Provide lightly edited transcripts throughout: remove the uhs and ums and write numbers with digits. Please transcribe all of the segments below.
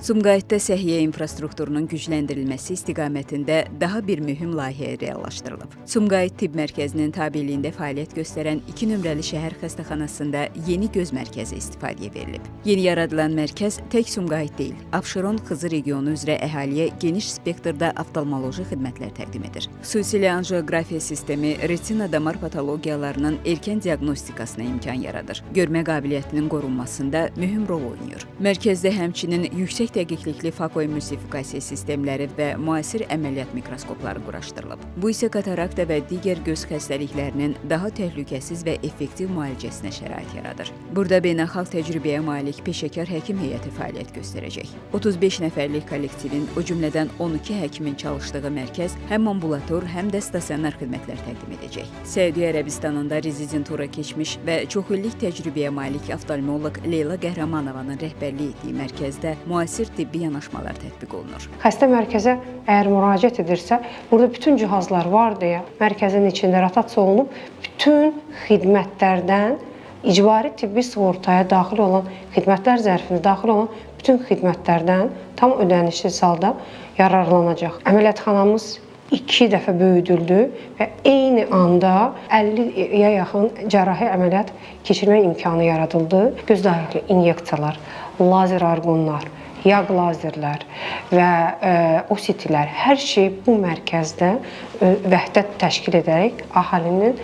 Sumqayıtda səhiyyə infrastrukturunun gücləndirilməsi istiqamətində daha bir mühüm layihə reallaşdırılıb. Sumqayıt Tibb Mərkəzinin tabeliyində fəaliyyət göstərən 2 nömrəli şəhər xəstəxanasında yeni göz mərkəzi istifadəyə verilib. Yeni yaradılan mərkəz tək Sumqayıt deyil, Abşeron-Xızı regionu üzrə əhaliyə geniş spektrdə oftalmoloji xidmətlər təqdim edir. Xüsusilə anjioqrafiya sistemi retina damar patologiyalarının erkən diaqnostikasına imkan yaradır. Görmə qabiliyyətinin qorunmasında mühüm rol oynayır. Mərkəzdə həmçinin yüksək dəqiqlikli fakoemülsifikasiya sistemləri və müasir əməliyyat mikroskopları quraşdırılıb. Bu isə katarakta və digər göz xəstəliklərinin daha təhlükəsiz və effektiv müalicəsinə şərait yaradır. Burada beynəlxalq təcrübəyə malik peşəkar həkim heyəti fəaliyyət göstərəcək. 35 nəfərlik kollektivin, o cümlədən 12 həkimin çalışdığı mərkəz həm ambulator, həm də stasionar xidmətlər təqdim edəcək. Səudiyyə Ərəbistanında rezidentura keçmiş və çoxillik təcrübəyə malik oftalmoloq Leyla Qəhrəmanovanın rəhbərlik etdiyi mərkəzdə müasir tibbi yanaşmalar tətbiq olunur. Xəstə mərkəzə əgər müraciət edirsə, burada bütün cihazlar var deyə mərkəzin içində rotasiya olunub bütün xidmətlərdən icbari tibbi sığortaya daxil olan xidmətlər zərfində daxil olan bütün xidmətlərdən tam ödənişsiz halda yararlanacaq. Əməliyyatxanamız 2 dəfə böyüdüldü və eyni anda 50-yə yaxın cərrahi əməliyyat keçirmə imkanı yaradıldı. Göz daxili inyeksiyalar, lazer arqonlar, yağ lazerlər və OCT-lər, hər şey bu mərkəzdə vəhdət təşkil edərək əhalinin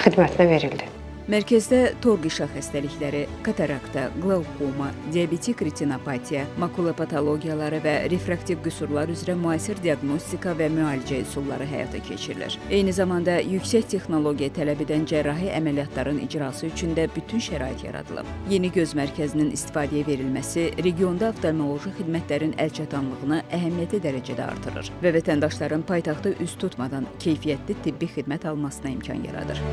xidmətinə verildi. Mərkəzdə tor qişa xəstəlikləri, katarakta, qlaukoma, diabetik retinopatiya, makula patologiyaları və refraktiv qüsurlar üzrə müasir diaqnostika və müalicə üsulları həyata keçirilir. Eyni zamanda yüksək texnologiya tələb edən cərrahi əməliyyatların icrası üçün də bütün şərait yaradılıb. Yeni göz mərkəzinin istifadəyə verilməsi regionda oftalmoloji xidmətlərin əlçatanlığını əhəmiyyətli dərəcədə artırır və vətəndaşların paytaxta üz tutmadan keyfiyyətli tibbi xidmət almasına imkan yaradır.